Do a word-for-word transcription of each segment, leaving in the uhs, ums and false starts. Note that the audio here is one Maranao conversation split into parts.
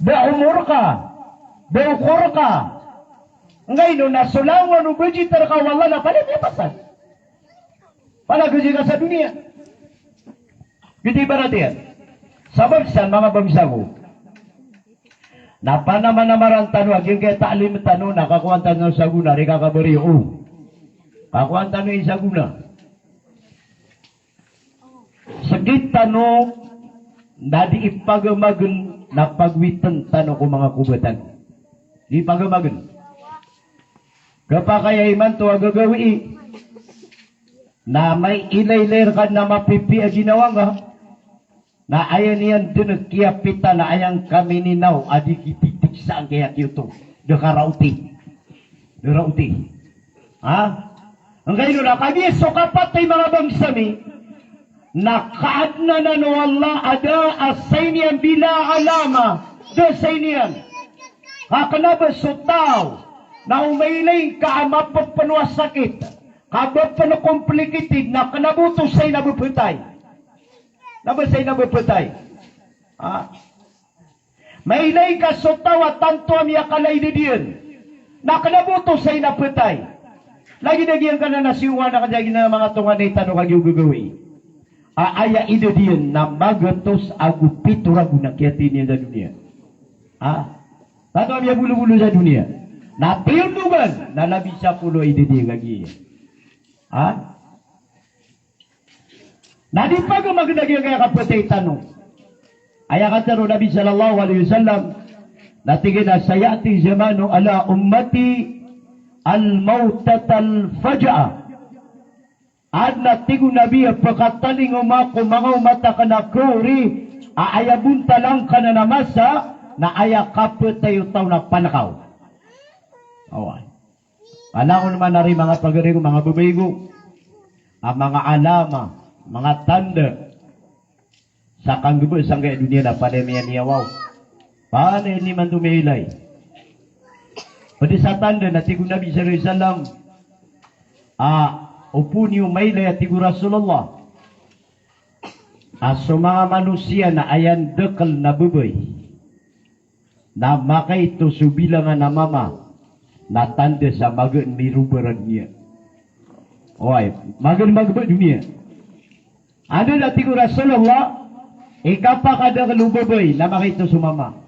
Da omor ka, da okor ka. Angkaino na so langon o bajit rka o Allah na palaya miyapasad. Palaya gajika sa doniya. Giyoto i ibarat iyan. Sabap san, manga bangsa ko, na panamanamaran tano a giyangkaya ta'lim tano na kakowaan tano sa gona, di kakabari o. Kakowaan tano i sa gona. Sakit tano na di ipagamagen na pagwiten tano ko manga kobatan. Di ipagamagen. Kapakay a imanto a gagawii na maiilaylay rka na mapipiya a ginawa ngka. Na aya niyan den a kiyapitan na aya ngka mininaw a di kititik sa angkaya kiyoto. Da ka raoti. Da raoti. Ha? Angkaino na kagiya so kapatay, manga bangsa mi, na kaadnan o Allah a da a sainiyan bila alama, da sainiyan. Ka kena ba so taw na o mailay ka a mapepeno a sakit, ka ba pen complicated, na kena ba oto sain a bepetay. Na ba sain a bepetay. Ha? Mailay ka so taw a tanto a miyakala i dadiyan. Na kena ba oto sain a petay. Lagid a giyangkanan a siyowa na kagiya giyanan a manga tonganay tano kagiya o gagawii. A aya i dadiyan na magatos ago pito ragon a kiyathay niyan sa doniya. Ha? Tanto a miyabolobolo sa doniya. Na tiyondogan na labi sapolo i dadiyan kagiya. Ha? Na di pagamagen a giyangkaya kapatay tano. Aya katharo o Nabi sallallahu alaihi wasallam, na tig iyan a, "Saya'ti zamanu ala ummati al-mautatal faja'ah." Aden a tig o Nabi a pekatalingoma ko manga omat aken a kori a aya bontal angkanan a masa na aya kapatay o taw na panakaw. Oway. Ka langon man ari manga pagari ko, manga babay ko, a manga alama, manga tanda sa kanggeba sangkaya doniya na palaya miyaniyawa o. Palaya niyo man to miyailay. Ped sa tanda na tig o Nabi sallallahu alaihi wasallam, a, opama niyo mailay a tig o Rasulullah, a so manga manosiya na aya ndekel na babay na makaito so bilangan a mama na tanda sa magaan miroba a doniya. Oway, magaan magbaba a doniya. Anda da tig o Rasulullah, i kapakadekel o babay na makaito so mama.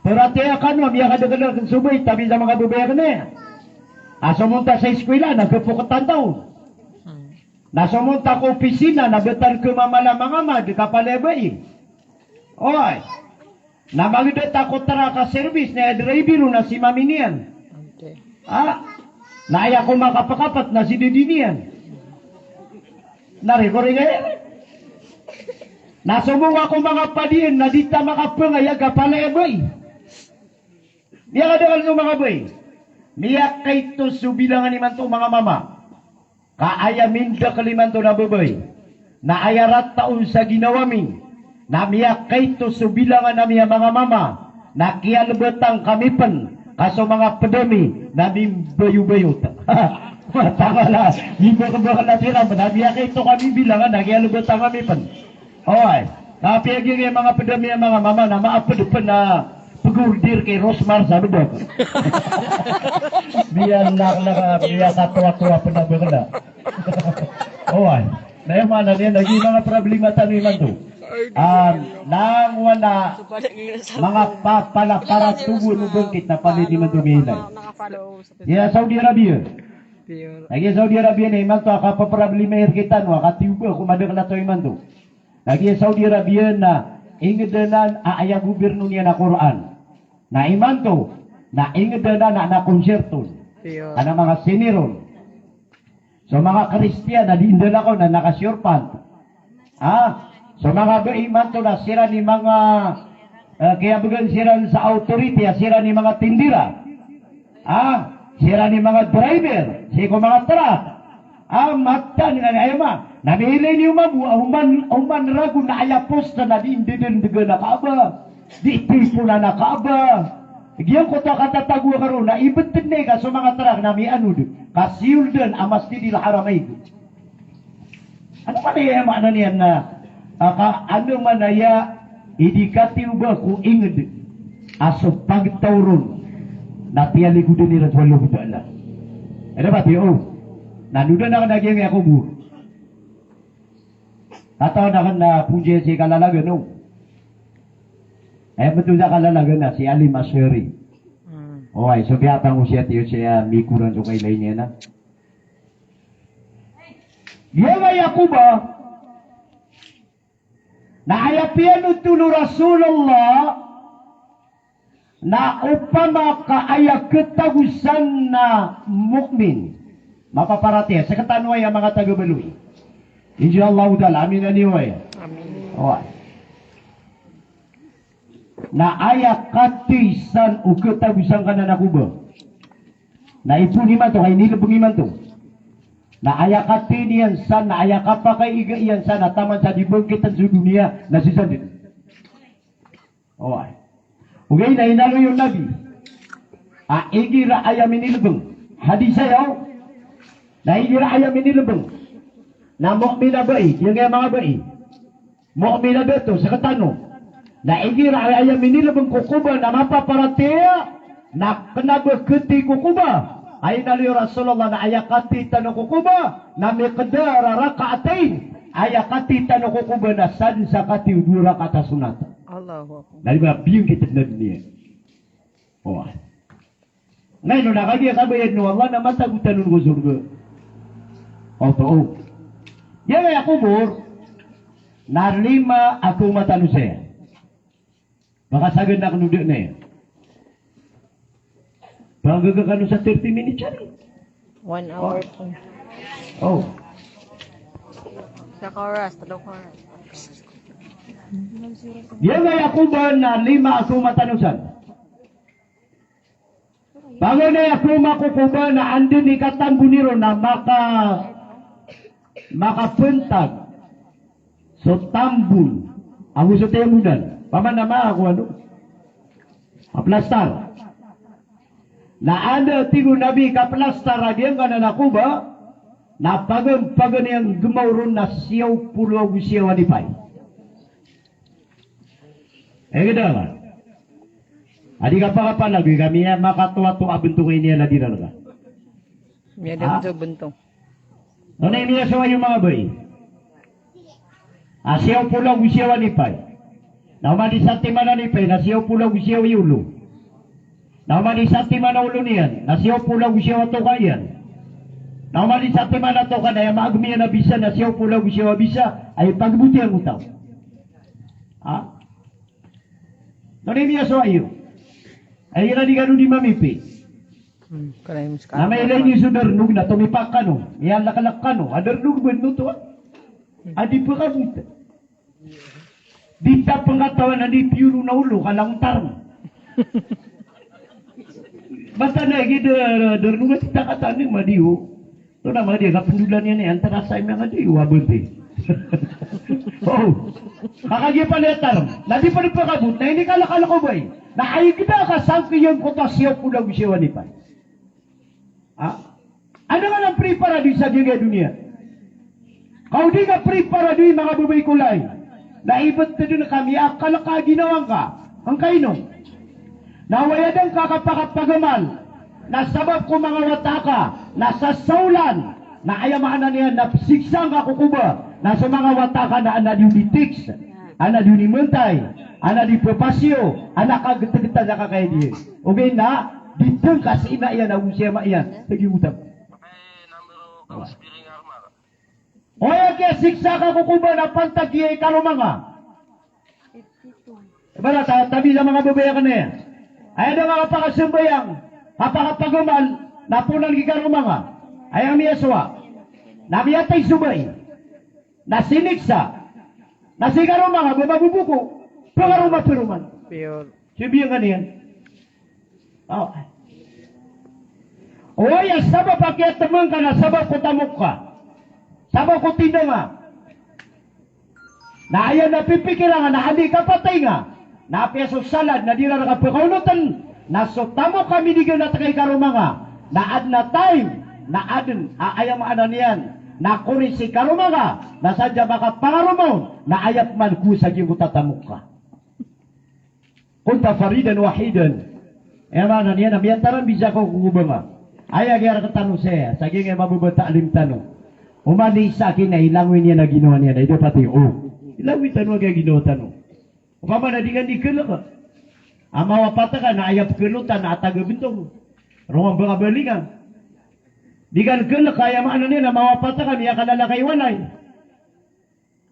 Paratiyaya kano a miyakadekel aken so babay, tabi sa manga babay aken aya. A so monta sa eskwela na gapoketan taw. Na so monta ko opisina na betan kemamala manga mad kapalaya bai. Oway. Na mageda ta ko trak a service na aya driver on na si mami niyan. Okay. Ha? Na aya ko makapakapat na si dadi niyan. Na rikori kaya. Na so monga ko manga padiyan na di ta makapengaya kapalaya bai. Miyakadakal so manga bai. Miyakaito so bilangan imanto manga mama. Ka aya mindakel imanto na babay, na aya rata on sa ginawa mi, na miyakaito so bilangan ami a manga mama, na kiyalebatan kami pen, ka so manga ped ami na mimbayobayot. Matangala, mimbakebakel a tiram, na miyakaito kami bilangan na kiyalebatan kami pen. Oway, na apiya giyangkai a manga ped ami a manga mama na maaped pen a pegorder ki Rosmar sa bedak. Miyalaklak, miyakatoatoa pen a bekela. Oway. Na aya maana niyan lagid a manga problema tano imanto. Am, langowan a manga pa-, pala-, paratogoan o bangkit na palaya imanto miyailay. Iya Saudi Arabia. Lagid a Saudi Arabia na imanto a kapeproblema i rkitano a katiyoba ko madakel a taw imanto. Lagid a Saudi Arabia na inged anan a aya gobyerno niyan a Qur'an. Na imanto, na inged anan a, na concert on. Iyo. Ana manga singer on. So manga Kristiyan na di ndalakaw na naka-short pant. Ha? So manga bai imanto na siran i manga, eh, kiyabegan siran sa authority, a siran i manga tindira. Ha? Siran i manga driver, sii ko manga trak. Ha, mataan iran aya ma. Na miilay niyo mambo a oman, oman ragon a aya post na di ndedendegen a Kaaba. Di tiponan a Kaaba. Giyangkoto a katatago a karo na ibetednay ka so manga trak na miyanod ka siyoldan a Masjidil Haramayn. Ano man aya maana niyan na, a, ka, ano man aya i di katiyoba ko inged. A so pagtaw ron na tiyalikodan iran so Allahu Ta'ala. Aya pati o, na nodan akn a giyangkaya kobor. Katawan akn na pongsi si kalalagan o. Aya pto sa kalalagan na si Alim Ashari. Hmm. Oway, so piyapangosiyat iyo siya mikoran so kailay niyan a. Giyangkaya koba, na aya piyanothol o Rasulullah na opama ka aya khatagosan na mu'min, mapaparatiyaya, sktano aya manga taga Baloy. Insha Allahu Ta'ala, amin a niyo aya. Amin. Oway. Na aya katii san o khatagosan ka na koba. Na ipoon imanto ka inilbng imanto. Na aya katii niyan san, na aya kapakaiga iyan san, na taman sa di bangkitn so doniya, na sii san dn. Oway. Ogaid na inaloy o Nabi a igira aya minilbng. Hadis aya o. Na igira aya minilbng na mu'min a bai, giyangkaya manga bai. Mu'min a dato, sktano. Na igira aya minilbng ko koba na mapaparatiyaya, na kna ba katii ko koba. Aya inaloy o Rasulullah na aya katii tano ko koba na miqdar rak'atayn. Aya katii tano ko koba na sadn sa katii o dowa rakaat a sonat. Allahu Akbar. Na di ba biyangkitn a doniya. Oway. Ngaino na kagiya kabayad o Allah na matago tano ko sorga. Oto o. Giyangkaya kobor na lima a kaoma tano saya. Makasagad na kano da na iya. Panggaga kano sa thirty minutes ari. One hour po. O. Isa ka oras, tlo ka oras. Giyangkaya koba na lima a kaoma tano san. Paganay a kaoma ko koba na anda i katambon iron na maka, makapantag so tambon ago so tiyamonan. Paman na maka ko ano, kaplastar. Na anda, tig o Nabi, kaplastar a giyangkanan a koba, na pagan, paganay a gmaw ron na siyaw polo ago siyaw a lipay. Aya kadalan. A di kapakapanagoy ka miyamakatoatoa a bnto ka ini a ladiran ka. Miyada, ha? Bnto, bnto. Tonaa i miyasowa iyo manga bai? A siyaw polo ago siyaw a lipay. Na oman i satiman a lipay na siyaw polo ago siyaw i olo. Na oman i satiman a olo niyan na siyaw polo ago siyaw a toka iyan. Na oman i satiman a toka na aya maagm iyan a bisa na siyaw polo ago siyaw a bisa a ipagbotiya o taw. Ha? Tonaa i miyasowa iyo? Ay, igira di kano di mamipi. Hmm, kala yung na mailay niyo so darnog na tomipak kano, miyalaklak kano a darnog ba oto a, a di pkabot. Di ta pngkatawan a di piyoro na olo ka langon tarm. Basta na igi da, darnog a di ta katawan madiyo. Tonaa madiya kapndolan iyan iyan, tarasa iyan manga di, wa bnti. O. Ka kagiya pn aya tarm na di pn pkabot na inikalakalak o bai. Na aya kda ka sangkn iyan ko ta siyaw polo ago siyaw a lipay. Ha? Anda ngka na priparado sa giyangkaya doniya? Ka o di ngka priparado i manga babay ko lay, na ibtdn ka miyakalk a ginawa ngka. Angkaino? Na aya dn ka kapakapagamal na sabap ko manga wata ka na sasaolan, na aya maana niyan na psiksa ngka ko koba, na so manga wata ka na adn a di o di text, adn a di o di mantay, adn a di pphasiyo, adn a kagtgtad a kakay di. Ogaid na di tngka si ina iyan ago si ama iyan sa giyoto. Aya kiyasiksa ka ko koba na pantag ki karoma nga. Ibarat a tabi sa manga babay akn aya. Aya da nga kapakasambayang, kapakapagamal, na ponan ki karoma nga. Aya miyasowa na miyatay so bai, na siniksa, na si karoma nga ba maboboko, pkaroma paroman. Pure. Sibiyan ka niyan. O. Oway, a sabap a kiyatmn ka na sabap ko tamok ka, sabap ko tinda nga. Na aya na pipikiran nga na anda i kapatay nga, na apiya so salad na di ran ka pkaonotn, na so tamok a miniganat ka i karoma nga, na adn a time na adn a aya maana niyan na kori si karoma nga, na sadn sa makapangaroma on na aya pman ko sa giyangkoto a tamok ka. Kunta faridan wahidan. Aya maana niyan na miyatarambisa ka ko kokoba nga. Aya giya rktano saya, sa giyangkai a mababa a ta'lim tano. Oman i isa a kna, ilangoy niyan a ginawa niyan, na ida pati, o. Ilangoy tano a giya ginawa tano. Opama na di ka di kalk a mawapat ka na aya pkalotan na atag a bntong. Rongan ba nga balingan. Di ka kalk a, aya maana niyan na mawapat ka, miyakalalakay walay.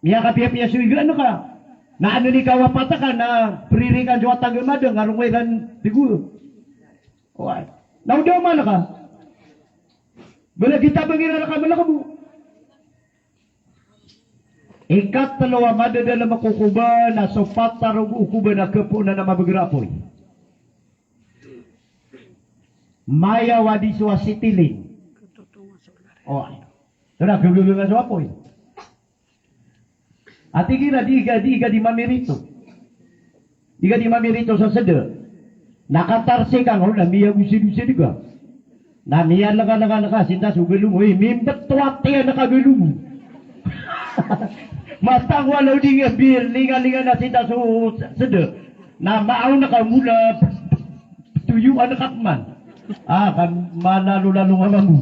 Miyakapiyapiya so igaan ka. Na anan i kawapat ka na pririkan so atag a madng a rongoy ran dgo. Oway. Na o da oman ka. Bala kita bangin a rka malkbo. Ikatlo a madadalm ko koba na so patarog o koba na khapoon a mabagr a apoy. Mayaw a di so asitiling. O, ito na, gagaganga so apoy. Ati kira di ka, di ka di mamirito. Di ka di mamirito sa sda. Na katarsik ka nga on na miyagosidosd ka. Na miyalngalngal ka sinta so galongo, oy, mimbto a tiyan ka galongo. Mataan ko a law di nga bilingalingan a sinta so sda. Na maaw na ka mula toyoan ka pman. A, ka malalolalo nga mambo.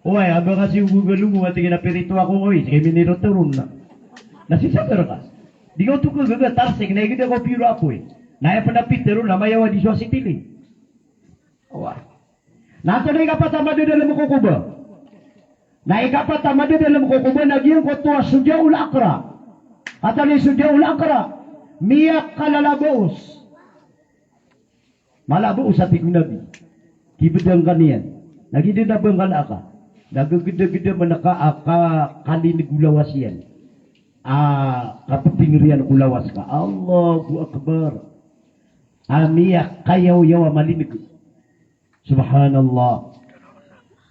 Oway, a ba ka si ogo galongo a tig iyan a pirito ako ngoy, sii ka minirotoro na. Na sisabr ka. Di ka oto kagaga, tarsik, na igd ako piro apoy. Na aya pn a pitharo na mayaw a di so asitiling. Oway. Na antonaa i ikapat a madadalm ko koba? Na ikapat a madadalm ko koba na giyangkoto a shujaul aqra. Antonaa i shujaul aqra? Miyakalalabaos. Malabaos a tig o Nabi. Kibdang ka niyan. Na gii dn a bangkala ka. Na gagdagdam ka a ka, kalineg o lawas iyan. A, kapdingr iyan ko lawas ka. Allahu Akbar. A miyakayaw-yaw a malineg. Subhanallah.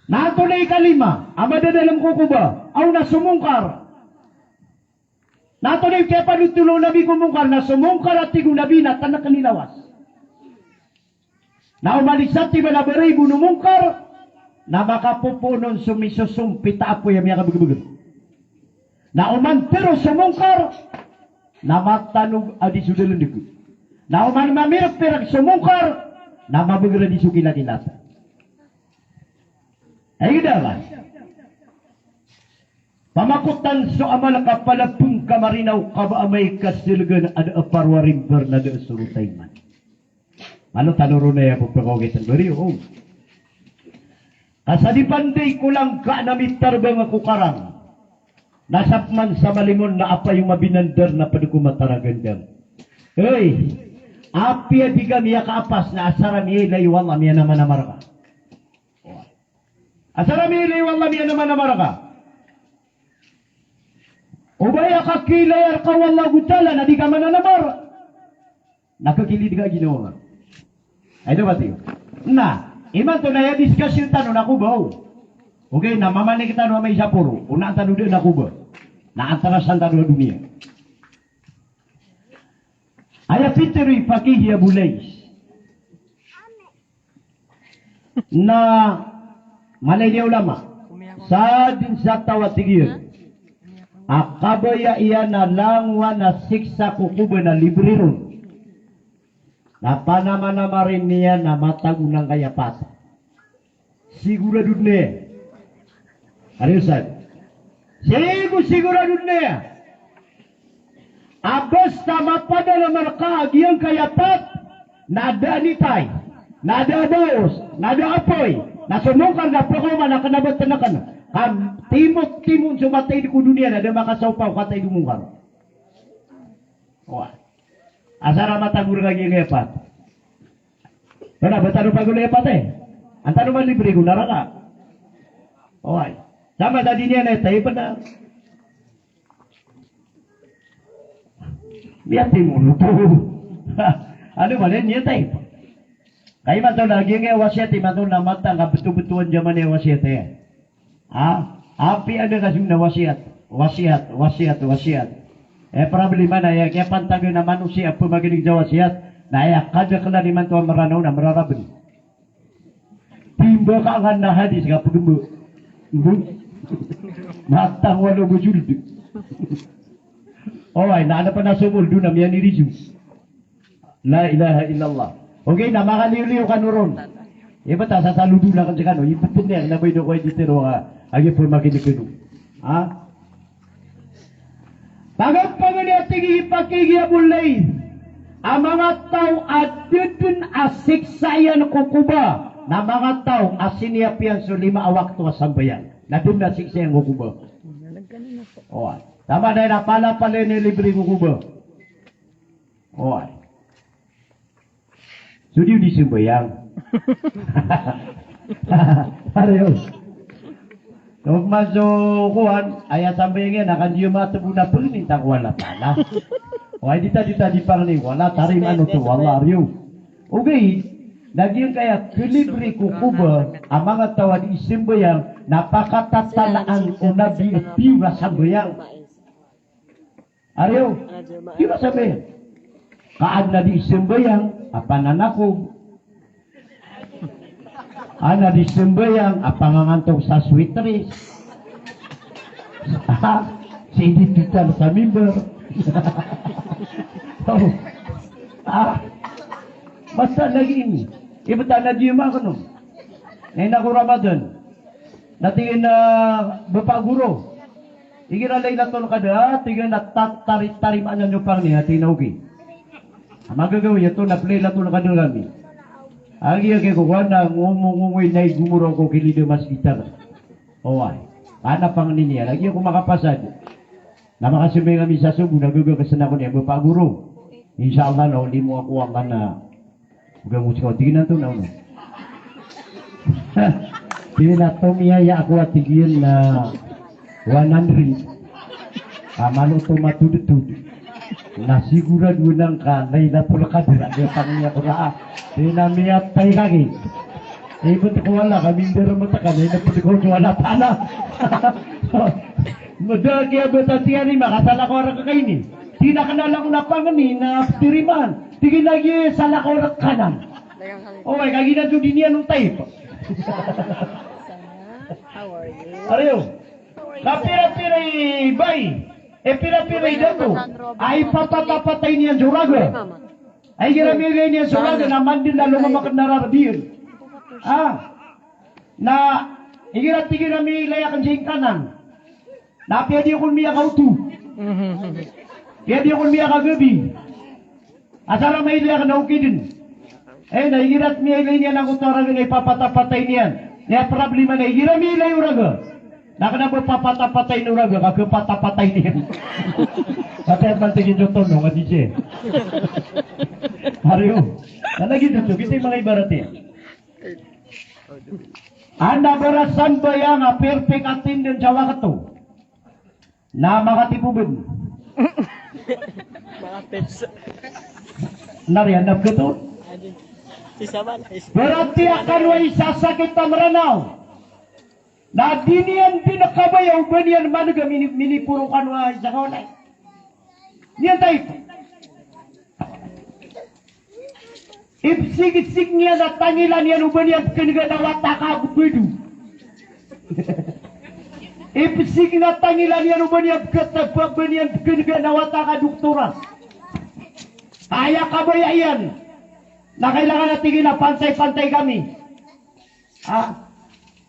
Na antonaa i ikalima a madadalm ko koba? Aw na so Mungkar. Na antonaa i kiyapanotol o Nabi ko Mungkar? Na so Mungkar a tig o Nabi na tnk i lawas. Na oman i satiman a baribo o Mungkar, na makapopoon on so misosompit a apoy a miyakabgbgr. Na oman tero so Mungkar, na matanog a di so dalndg. Na oman mamirgpirg so Mungkar, na mabgr a di so kilakilat. Ay, gda ba? Pamakotan so amal ka palapng ka marinaw ka ba amay ka slgan a da a paro a rimbar na da a sorotay man. Malo tano ron aya pphakaogitn bariyo, o. Ka sa di panday ko langka na mitarbang ko karang. Na sapman sa malimon na apayo mabinandar na pd ko mataragandang. Hey, apiya di ka miyakaapas na asar a miyailay o Allah miyanamanamar ka. Asar a miyailay o Allah miyanamanamar ka. O ba aya kakiilaya rka o Allahu Ta'ala na di ka mananamar. Na kakilid ka ginawa nga. Ay, da ba tiyo? Na, imanto na aya discussion tano na koba, o. Okay, na mamanik tano amay sa poro. Onaan tano dn a koba. Na antrasan tano a doniya. Aya pitharo i Faqih i Abu Layth. Na mala i di a ulama. Sa dn sa taw a tig iyan a kabaya iyan a langowan a siksa ko koba na libri ron. Na panamanamarin iyan a matago angkaya pat. Sigurado dn aya. Ari, Ustadh. Sigo, sigurado dn aya. A basta mapadalm rka a giyangkaya pat, na da a nitay, na da a baos, na da a apoy, na so Mungkar na pkaoma na kna ba tnk ka. Ka timotimo so mataid ko doniya na da makasaopa o kataid o Mungkar. Oway. Asar a matago rka giyangkaya pat. Kna ba tano pagolaya pat, e? An tano malibri ko naraka. Oway. Sama sa di niyan aya tayb na. Miyatimo oto. Ano ba niyan tayb? Ka imanto na giyangkaya wasiyat, imanto na matag a btobtowan zaman aya wasiyat, e. Ha? Apiya da ka song na wasiyat, wasiyat, wasiyat, wasiyat. E, problema na aya kiyapantagan a manosiya a pmaganeg sa wasiyat, na aya kadaklan imanto a Mranaw na mrarabn. Timba ka nga na hadis ka pgmba. Matang walo bo jold. Oway, na adn pn a somol dn a miyaniriso. La ilaha illallah. Okay, na makaliyo-liyo kano ron. Ibt a sasalodoon akn skano, ibt niyan na ba ino ko ay di tero a, agi pmakinig kano. Ha? Pagapagani a tig i Qiyamul Layl a manga taw a da dn a siksa iyan ko koba, na manga taw a siniyap iyan so lima a wakto a sambayang. Na da dn a siksa iyan ko koba. Oway. Taman a palapalaya niyan libre ko koba. Oway. So di niyo sambayang. Ariyo. Tok maso kowan, aya sambayang iyan, na kan di iyan matbo na pangnin ta ko Allah Ta'ala. Oway, di ta, di ta di pangnin ko Allah, tarimaan oto o Allah, ariyo. Okay, na giyangkaya kalibre ko koba a manga taw a di sambayang, na pakatatalaan o Nabi a piyo a sambayang. Ariyo, di ba sabi? Ka adn a di sambayang a pananakog. Adn a di sambayang a pangangantok sa sweet drinks. Sii di total sa mimbar. Oh. Ah. Masa lagi ini. Ibt a na di makano. Na ina ko Ramadan. Na tig iyan a, Bapak Guru, igira Laylatul Qadr, tig iyan a tat-, tari-, tarimaan niyo pangnin, tig iyan a okay. A magagaw iyan oto na Laylatul Qadr kami. Agi, agi ko kowan na ngomo-ngomo i na igomoro ko kilid a masgit a. Oway. Ana pangnin iyan, agi ako makapasad. Na makasambayang kami sa sobo, na gagaw ka sna ko niyan, Bapak Guru. Insha Allah na olimo ako o Allah na Bgan ko sikaw, tig iyan antonaa oto. Tig iyan a tomiyaya ako a tig iyan na one hundred. Ka malo oto matodtod. Na sigurado anan ka Laylatul Qadr, a di pangni ako raa. Tig iyan a miyatay ka gi. Ibt ko wala ka mindarmat ka, na inapd ko so wala pala. Mada kiya bata tiyarima, ka salakaw a rk ka ini. Tig iyan a kna lang ko na pangni na tirimaan. Tig iyan a giya salakaw a rk ka nan. Oway, kagiya na so di niyan on type. How are you? Ariyo. Kapira-pira i bai. E pira-pira i dato. Ay papatapatay niyan so raga. Ay igira miilay niyan so raga na mandn a lomamakn a rarb iyan. Ah. Na igira tig iyan a miilay akn sii ngkanan. Na apiya di akn miyakaoto. Apiya di akn miyakagabi. Asar a mailay akn na okit dn. Eh, na igira miyailay niyan angkoto a raga na ipapatapatay niyan. Na aya problema na igira miilay o raga. Na kna ba papatapatay o raga, ka khapatapatay niyan. Patay man tig iyan so tonong a di siya. Ariyo. Na lagid oto, giyoto i manga ibarat iyan. Anda ba ra sambayang a perfect attendance sa wakto. Na makatipo bn. Makatips. Nari, anda ba oto? Isa ba? Isa. Baratiya kano a isa sakit a Mranaw. Na di niyan dn kabaya o ba niyan man'g a mini-, miniporo kano a isa ka walay. Niyan type. Ipsigsig niyan a tangilan iyan o ba niyan pkn'gan a wata ka bdo. Ipsig na tangilan iyan o ba niyan pkata-, ba niyan pkn'gan a wata ka doktora. Aya kabaya iyan na kailangan a tig iyan a pantay-pantay kami. Ha?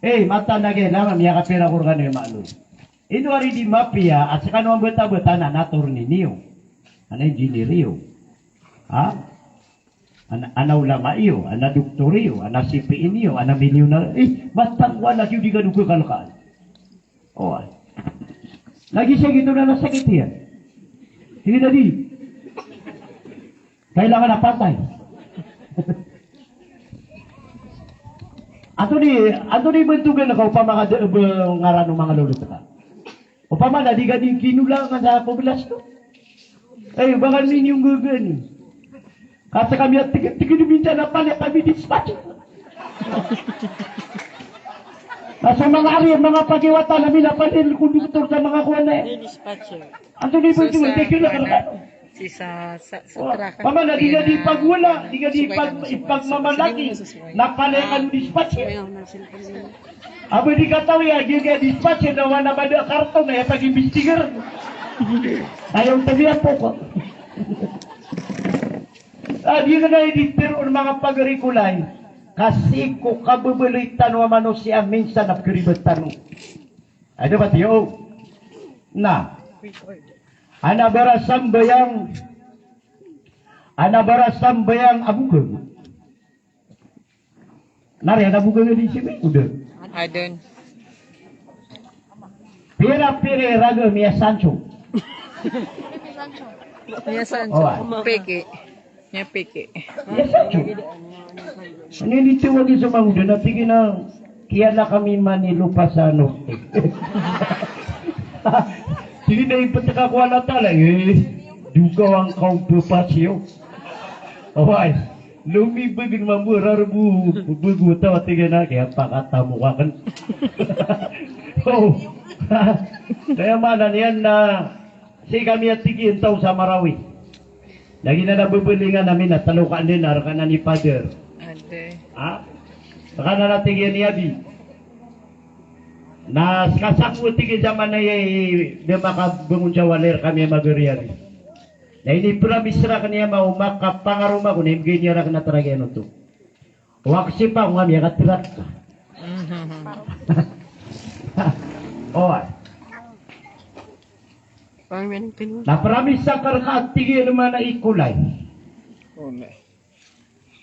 Eh, mataan a kailangan miyakapira ko rkano i malo. Ino ari di mapiya a skano a bata-bata na, ana attorney niyo, ana engineer iyo. Ha? Ana, ana ulama iyo, ana doktor iyo, ana C P N iyo, ana milyonaryo. Eh, mataan ko anak iyo di kano kakalkaan. Oway. Lagid sa giyoto na sakit iyan. Tig iyan a di. Kailangan a patay. Antonaa i, antonaa i bantogan ka opama ka da a ba ngaran o manga lolot ka? Opama na di ka di kinolangan sa poblasyon. Eh, ba ka miniyong gagani. Kasi kami a tig-, tig-, di minsan a pali kami dispatch. Na so manga ari, manga pagiwatan ami na pali konduktor sa manga kowan na. Dispatcher. Antonaa i bantogan, tig iyan a kna. Sii sa, sa, sa truck. Opama na di ka di pagwala, di ka di pag-, ipagmamalaki, na pali kano dispatcher. A ba di katawi a giya dispatcher na wana ba da karton na aya pag-imbestigar. Aya on tabi a poko. A di kna i di tero o manga pagari ko lay, ka sii ko kababaloy tano a manosiya minsan a pkharibat tano. Aya da ba tiyo? Na, ana barasambayang, ana barasambayang a bokag. Na ri ana bokag a di sibi, o da? Adn. Pira-pira i raga miyasancho. Miyasancho. Oway. Peke. Miyapeke. Miyasancho. Ini di tawagi so mangoda na tig iyan a, kiyala kami Manilopa sa norte. Tig iyan a iptk ako o Allah Ta'ala, eh, doka angka o pphasiyo. Oway. Lomibg mambo rarbo, bgo taw a tig iyan a kiyapakatamok akn. O. Kaya maana niyan na sii kami a tig iyan taw sa Marawi. Lagid anan a bbalingan ami na tlo ka anda na rk anan i Father. Ade. Ha? Rk anan a tig iyan i Abi. Na ska sako a tig iyan sa manaya i da makabangon sa walay rkami a magari-ari. Na inipromise rakn iyan a o makapangaroma ako na imbgay niyan rakn a trak iyan oto. Oway, ka sii pa ako nga miyakatrak. Oway. Na promise akn rka a tig iyan a mana i Kolay.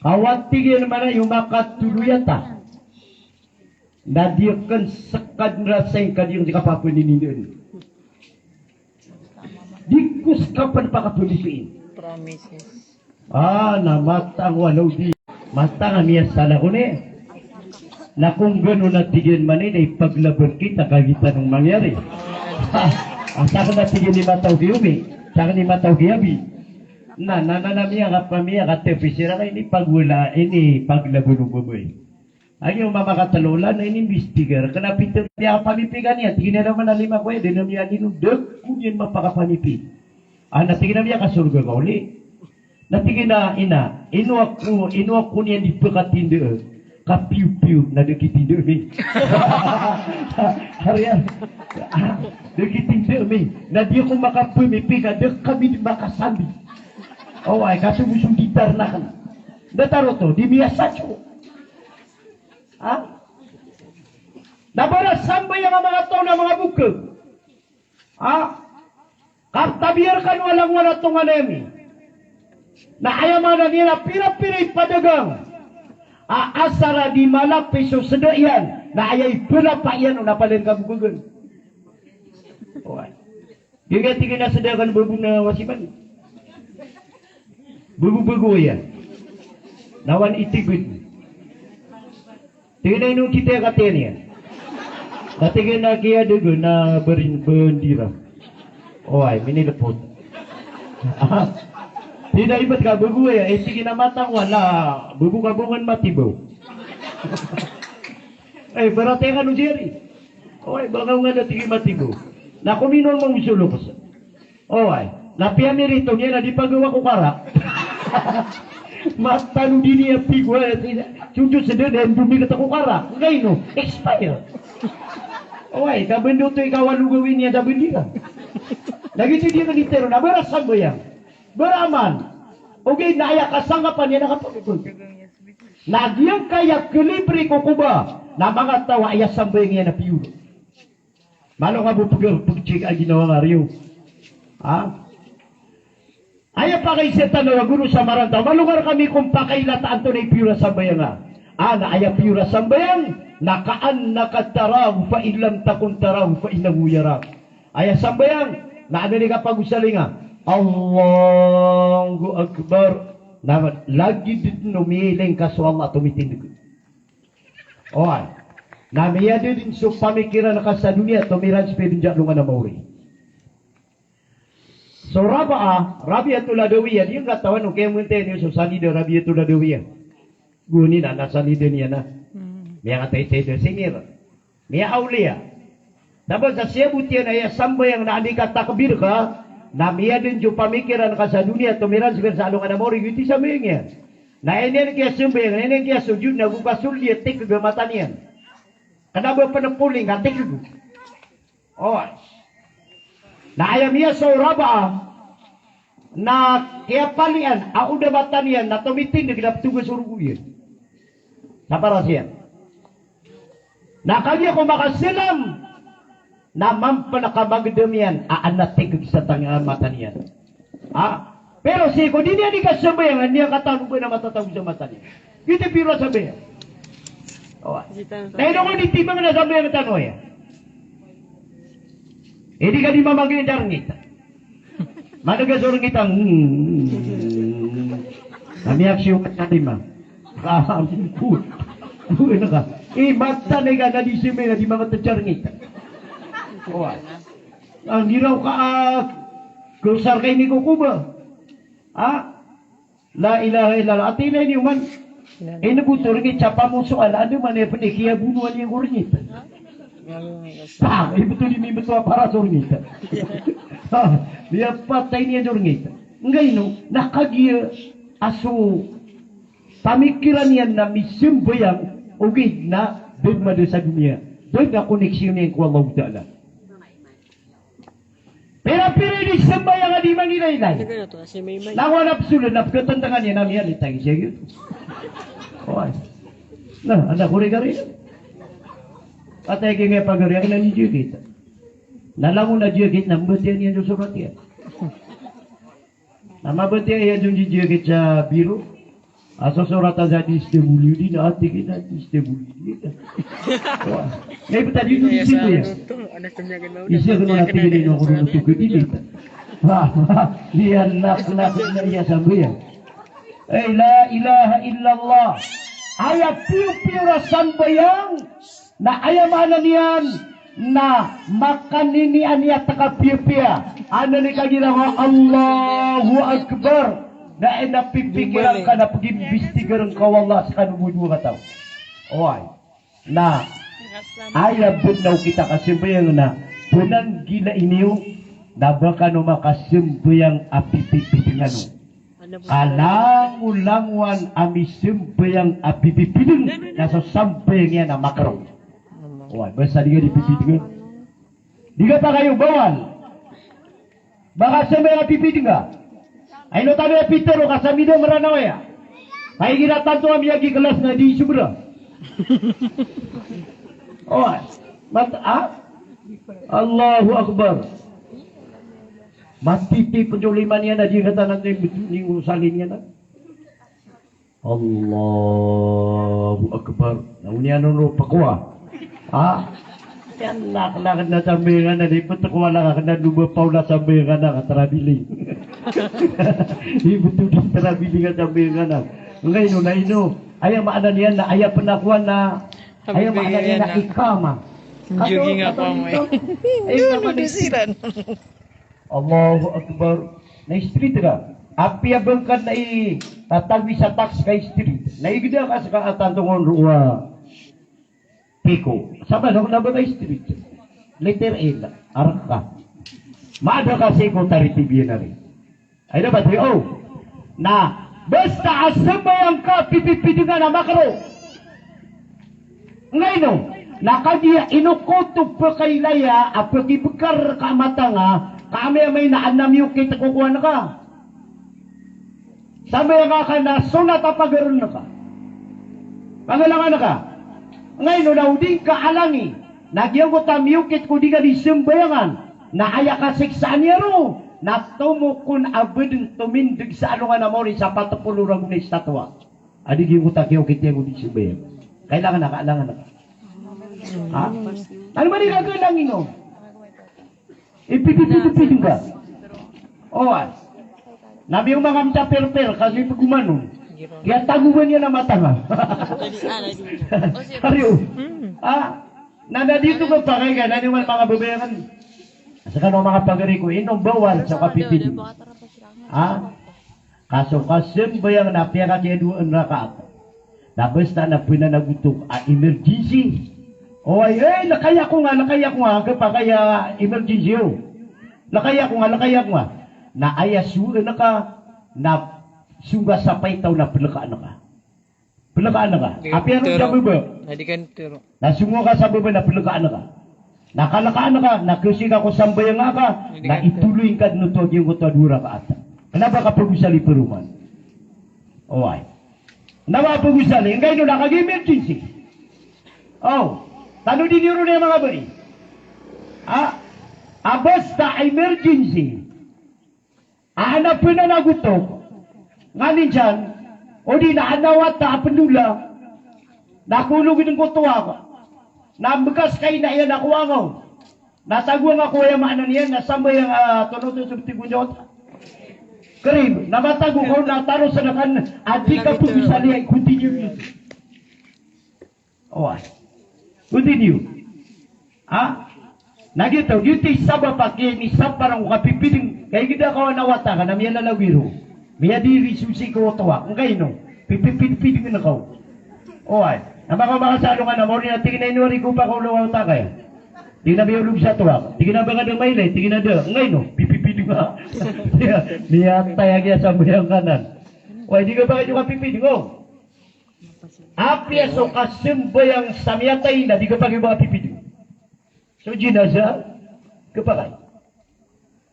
Ka o a tig iyan a mana i o makatoloy ata. Na di akn skadn rasay ka di akn di kapapnindaan. Di ko ska pn pakapndipiin. Promises. A, na matang walaw di. Matang a miyasala ko ni. Na ko nggano na tig iyan man i na ipaglaban kita kagiya tano mangyari. A, a sakn na tig iyan i mataw ki Omi. Sakn i mataw ki Abi. Na, na, na, na miyakapa, miyakatpis iran a inipagwala, inipaglaban o babay. Agi o mamakatlo olan na inimbestigar, kna pitharo, miyapamipikan iyan, tig iyan a da man a lima ko aya, da na miyanino, da ko niyan mapakapamipi. A na tig iyan a miyakasorga ka oli. Na tig iyan a, ina, ino ako, ino ako niyan di pkatindaa, ka piyo-piyo na da kitindaa mi. Ari a, a, da kitindaa mi. Na di ako makapamipi ka da kami di makasambi. Oway, ka so bo so gitar na kna. Da taro to, di miyasacho. Ha? Na barasambayang a manga taw na manga bokag. Ha? Kaptabiya rkano a langowan a tonganay ami. Na aya maana niyan na pira-pira i padagang a asar a di malapis so sda iyan, na aya ipalapa iyan on a palaya kabokagn. Oway. Giya tig iyan a sda akn babo na wasiman. Babo-babo iyan. Na wan itigod. Tig iyan a ino kita, katii niyan. Ka tig iyan a kiyadg na barin bandira. Oway, minilpot. Tig iyan a ibt ka babo aya, e tig iyan a matang wala, babo ka bo ngka matibaw. E, barati ka no jari. Oway, ba ngka ngka da tig iyan matibaw. Na kominowa mambo so loks. Oway, na piyamirito niyan a di pagawa ko kara. Matanodi niyan pigowa, sojo sda na ndomikit ko kara. Nggaino, expire. Oway, ka bndo oto i kawalo gawii niyan sa bandira. Lagid oto di akn itharo na barasambayang. Baraman. Ogaid na aya kasangkapan iyan a kapagpag. Na giyangkaya kalibre ko koba, na manga taw a aya sambayang iyan a piyor. Malo ka bo pg-, pg-check a ginawa nga riyo. Ha? Aya pakaiza tano a goro sa maranta, malo nga rkami kon pakailataan to na ipiyor a sambayang a. A, na aya piyor a sambayang, na ka'annaka tarahu fa in lam takun tarahu fa innahu yarak. Aya sambayang, na anda di kapagosalinga, Allahu Akbar. Na lagid dn o miyailay ngka so Allah a tomitindg. Oway. Na miyada dn so pamikiran ka sa doniya, tomiran sii pd dn sa alongan a maori. So Raba'a, Rabi'atul Adawiyah, di ngka tawan o kiyamantay niyo so sanid a Rabi'atul Adawiyah. Goni na, na sanid iyan a. Hmm. Miyakataytay da singir. Miyaawliya. Sabap sa siyabot iyan a aya sambayang na andi katakbir ka, na miyada dn so pamikiran ka sa doniya, tomiran sii pd sa alongan a maori, giyoto i sambayang iyan. Na aya niyan kiyasambayang, na aya niyan kiyasojod, na go kasoldi a tikg a mata niyan. Kna ba pn a poling ka tikg. Oway. Na aya miyasowa o Raba'a, Na kiyapalian a o da mata niyan na tomitindeg na ptoga so rogo iyan. Sa paras iyan. Na kagiya ko makasalam na mampan a kamagedam iyan a adn a tigeg sa tanga mata niyan. Ha? Pero sii ko di niyan di kasambayang, niyan katawan o ba na matatago sa mata niyan. Giyoto i piro a sambayang. Oway. Na ino ko di timbang na sambayang tano aya. Edi ka di mamanggi darngit. Madagas so rngit a, hmm. Kami aksyon ka lima. Kampot. Buhay na ka. Eh, mata na ika na di simi na di mga tajarngit. Oway. Ang giraw ka, ah, gosar ka ini ko kuba. Ha? La ilaha illallah. Ati na ini uman. Ini bo to rngit sa pamosoal. Ano man iya pn i kiyabonoan iyan ko rngit. Pa, ibeto di mibeto a para so rngit. Ha, miyapatay niyan so rngit. Nggaino, na kagiya a so pamikiran iyan na misambayang, ogaid na da dn mada sa doniya. Da dn a koneksyon iyan ko Allahu Ta'ala. Pira-pira i di sambayang a di mangilaylay. Langon a psoln na pkatantngan iyan a miyalitay siya giyoto. Oway. Na, anda ko rigari. Atay ki ngaya pagari, akn a niyan jiyakit. Na langon a jiyakit na mbatiya niyan so sorat iyan. Na mabatiya iyan so jiyakit sa biro. A sosoratan sa D S W D na, ati ki na D S W D. Oway. Na ibt a di to D S W D ya. Isa ko na ati ki na ino ko ron to ko di kita. Wah, iya nak, nak na iya sambayang. Eh, la ilaha illallah. Aya piyo-piyo ra sambayang. Na aya maana niyan na makaninian iyan a kapiyapiya. Ana ni kagira nga Allahu Akbar. Na ina pipikiran ka na pagimbistigar ngka o Allah sa kano bo dowa kataw. Oway. Na aya bo na okit a kasambayang na pnanggilai niyo na ba kano makasambayang a pipipidngan o. Kalangolangowan a misambayang a pipipidng na so sambayang iyan a makaro. Oway, basta di ka di pipidngan. Di ka pakayo bawal. Ba ka sambayang a pipidnga. Ay no tabi a pitero ka sa mida Meranaw aya. Ay gira tanto a miyagi kelas na di sobra. Oway. Mat-, ah? Allahu Akbar. Matiti penjoliman iyan a di katanan ni, ni usalin iyan a. Allahu Akbar. Na oniyan on o pakowa. Ah? Iyan na kena kena sambayang anan, di ptkowa na kena doba paola sambayang anan, katarabili. Di beto di tarabili ka sambayang anan. Nggaino na ino. Aya maana niyan na aya pnakowa na, aya maana niyan na ikama. Jogging ako, ikama. Aya ikama na ikama. Allahu Akbar. Na street ka. Apiya bangkan na i, tatawi sa tax ka street. Na igda ka ska a tantongon roo a piko. Sama na ba ka street. Letter L. Arka. Mada ka siko tari tibiyan ari. Ay dapat ri, oh. Na, basta a sambayang ka pipipidngan a makaro. Nggaino, na kagiya ino ko to pakailaya a pkibkar ka a mata nga, ka amay-amay na adn a miyokit ko kowan ka. Sambayang ka na sonat a pagarn ka. Pagalangan ka. Nggaino na o di ngka alangi na giyangkoto a miyokit ko di ka di sambayangan, na aya kasiksaan iyan roo na tomok on a ba dn tomindg sa alongan a maori sa pat polo ragon a istatwa. A di giyangkoto a kiyokit iyan ko di sambayang. Kailangan a kaalangan a. Ha? Ano ba di ka kailangan ino? Ipipipipipidng ka. Oway. Na miyaoma ka mita perper, kasi pgomanon. Kiyatagoban iyan a mata nga. Ari o. Ah, na, na di to kapakay ka, na niyo man manga babayangan. Sa kano manga pagari ko, ino bawal sa kapipidng. Ha? Ka so kasambayang na piyakakiyadowaan rakaat. Na basta na pnanagotok a emergency. Oway, eh, lakay ako nga, lakay ako nga, kapakay a emergency o. Lakay ako nga, lakay ako nga. Na aya sowaan ka, na songga sa paitaw na plkaan ka. Plkaan ka. Apiya ron sa baba. Na songga ka sa baba na plkaan ka. Na kalkaan ka, na kasi ka ko sambayang ka, na itoloy ngka dn oto a giyangkoto a dowa rakaat. Kna ba ka pagosali paroman. Oway. Kna ba pagosali, angkaino na kagiya emergency. O, tano dn iyo ron aya manga bai. A, a basta emergency. A, adn a pn a nagotok. Nganin san, odi na adn a wata a pndola. Na kolog dn ko toak. Na mbkas ka ina iyan a ko angaw. Na tagoan ako, aya maana niyan na sambayang a tonoto so tigonjot. Karim, na matago ka on na taros na kan a di ka pagosali, continue. Oway. Continue. Ha? Na giyoto, giyoto i sabap a kiya ini sapar angko kapipidng. Ka igira ka on a wata ka na miyalalagoy ron. Miyadiri so sii ko toak. Angkaino? Pipipidpidng ka on. Oway. Na maka, makasalongan a maori na tig iyan a ino ari ko pakaolaola o wata ka iyan. Tig iyan a miyaolog sa toak. Tig iyan a ba ka da mailay. Tig iyan a da. Angkaino? Pipipidng ka. Miyatay a giya sambayang ka nan. Oway, di ka ba ka di kapipidng on. Apiya so kasambayang sa miyatay na di ka ba ka pipidng. So jinaza, kapakay.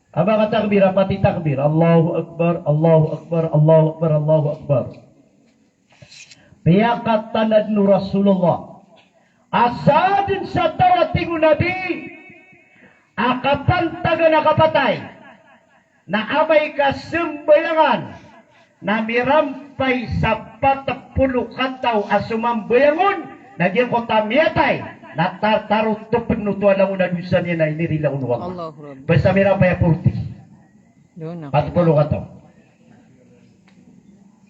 A ba ka takbir, a pati takbir. Allahu Akbar, Allahu Akbar, Allahu Akbar, Allahu Akbar. Piyakatan adn o Rasulullah a sadn sa taw a tig o Nabi a kapantagan a kapatay na amay ka sambayangan na mirampay sa pat polo kataw a somambayang on, na giyangkoto a miyatay na tartarotopn oto a langon a dosa niyan a inirilaan o Allah. Allahu Akbar. Basta mirampay a forty. Pat polo kataw.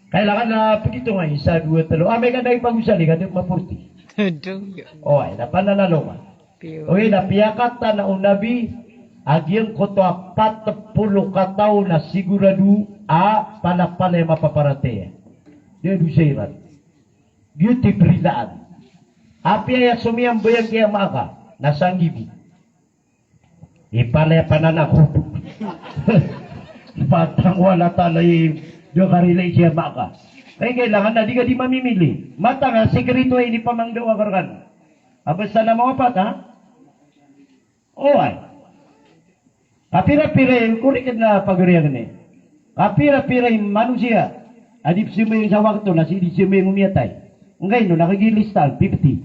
Kailangan na pagitong a isa, dowa, tlo. Amay ka da ipagosali ka da ma-forty. Oway, na pananaloma. Oway, na piyakatan o Nabi a giyangkoto a pat polo kataw na sigurado a palapalaya mapaparatiyaya. Di a dosa iran. Giyoto i prilaan. Apiya aya somiyambayang ki ama aka na sanggibo. Ipalaya panan ako. Matang o Allah Ta'ala i da karilai si ama aka. Kay kailangan na di ka di mamimili. Matang a sikreto a inipamangdawa ka rkano. A basta na mawapat, ha? Oway. Kapira-pira i korek na pagariya kn i. Kapira-pira i manosiya a di pzambayang sa wakto na sii di sambayang o miyatay. Angkaino na kagiya listaan, fifty.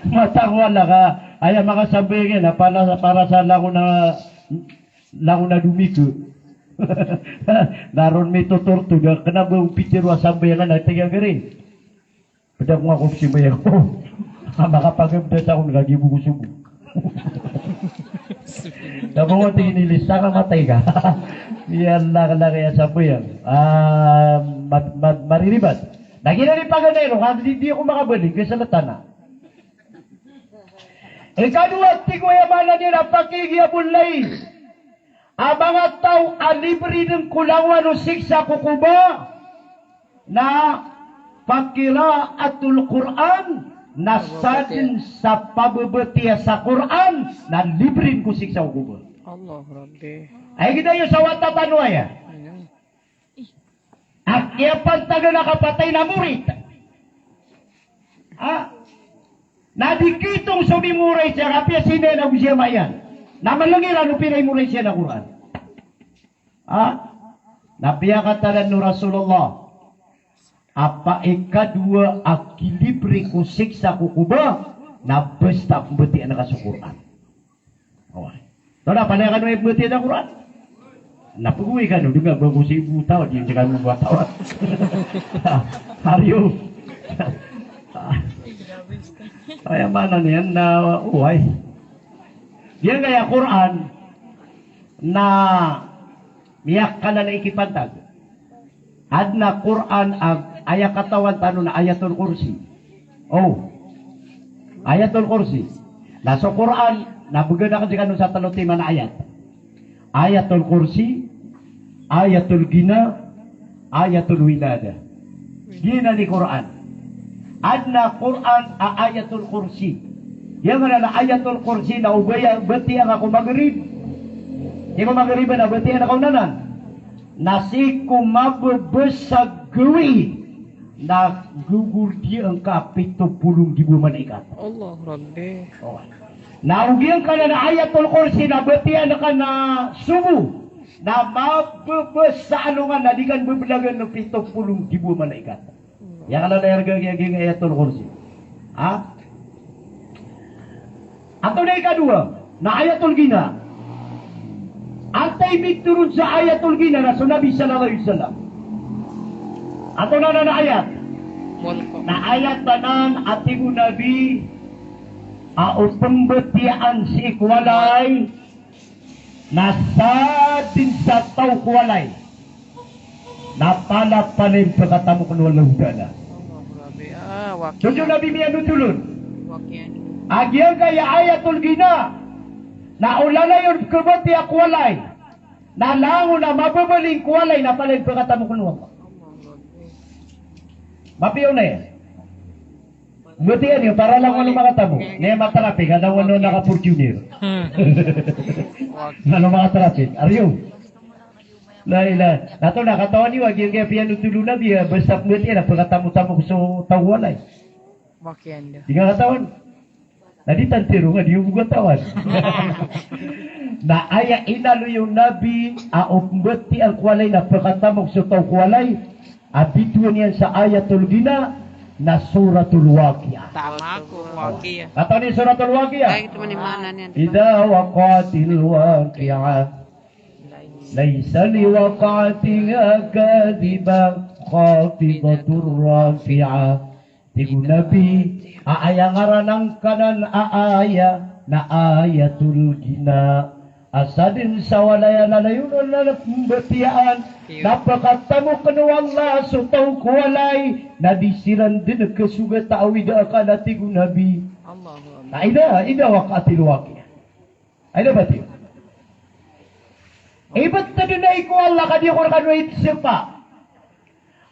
Matang o Allah ka, aya makasambayang iyan na para, para sa langon a, langon a domiko. Na ron mitotorto, da kna ba o pitharo a sambayangan a tig a gari. Pd ako nga ko pzambayang ko. Makapagabdas ako na kagiya bo ko sogo. Tapos mo tig iyan i lista ka, matay ka. Iyan lak-, lak-, aya sambayang. A, ma-, ma-, mariribat. Na giyanan i paganay ron, ka di, di ako makabalik, kaya sa latana. Ikadowa, tig o aya maana niyan a pakiqiyamul layl. A manga taw a libre dn ko langowan o siksa ko koba na paqira'atul Qur'an, na sadn sa pababatiya sa Qur'an, na libre dn ko siksa ko koba. Allahu Rabbi. Ay kita iyo sa wata tano aya. Ayun. A kiyapantagan a kapatay na morit. Ha? Na di kitong so mimoray siya, apiya sii na ago siya mayan. Na malngiran o pira i moray siya na Qur'an. Ha? Na piyakatanan o Rasulullah a paikadowa a kilibre ko siksa ko koba, na basta pmbatiya na ka so Qur'an. Oway. Tonaa, palaya kano i batiya na Qur'an? Na pagoway kano, dn ka ba ko sii bo taw, di kano ba taw. Ariyo. Aya maana niyan na, oway. Giyangkaya Qur'an na miyakanan a ikipantag. Adn a Qur'an a, aya katawan tano na Ayatul Kursi. O. Ayatul Kursi. Na so Qur'an, na bgan akn skano sa tlo timan a ayat. Ayatul Kursi, Ayatul Gina, Ayatul Wilada. Giyanan i Qur'an. Adn a Qur'an a Ayatul Kursi. Aya maana na Ayatul Kursi na o baya, batiya ngka ko Maghrib. Sii ko Maghrib na batiya ngka on anan. Na sii ko mababasa a gawii na gogordiyaan ka pito polo nggibo a malaikat. Allahu Rabbi. O. Na o giyangkanan a Ayatul Kursi na batiya ngka na sobo. Na mabebes sa alongan na di kan bebelagan o pito polo nggibo a malaikat. Aya kalalayan a giyangkai a Ayatul Kursi. Ha? Antonaa i ikadowa? Na Ayatul Ghina. Antaa i mitoron sa Ayatul Ghina na so Nabi sallallahu alaihi wasallam? Antonaa na ayat? Na ayat anan a tig o Nabi a o pembatiyaan sii ko walay na sadn sa taw ko walay na palapalin pekatamok o Allahu Ta'ala. Allahu Rabbi. Ah, wakiya. Tonaa i Nabi miyanotol on? Wakiya. A giyangkaya Ayatul Ghina na o lalayon kebatiya ko walay na langon a mababaling ko walay na palapalin pekatamok o Allah. Allahu Rabbi. Mapiya on aya? Batiya niyo, para langon o makatamok. Niya matrafik, langon o naka-Fortuner. Hmm. Langon o makatrafik. Ariyo. La ilaha. Na tonaa, katawan iyo a giyangkaya piyanotol o Nabi a basta batiya na pekatamotamok so taw ko walay? Wakiya. Di nga katawan. Na di tantero nga, di iyo bo katawan. Na aya inaloy o Nabi a o pembatiyaan ko walay na pekatamok so taw ko walay, a bitowan iyan sa Ayatul Ghina na Suratul Waqiah. Tama ko, Waqiah. Katawan iyo Suratul Waqiah? Ay, ito man i maana niyan. Idha waqa'atil waqi'ah. Laysa liwaq'atiha kadhibah, khafidatur rafi'ah. Tig o Nabi a aya ngaran angkanan a aya na Ayatul Ghina. A sadn sa walay a lalayon on na pembatiyaan na pekatamoken o Allah so taw ko walay na di siran dn kesogat a awida akal, a tig o Nabi. Allahu Akbar. Na idha, idha waqa'atil waqi'ah. Ay, dapat iyo. Ibet tadnay ko Allah ka di ko rekano itsepa.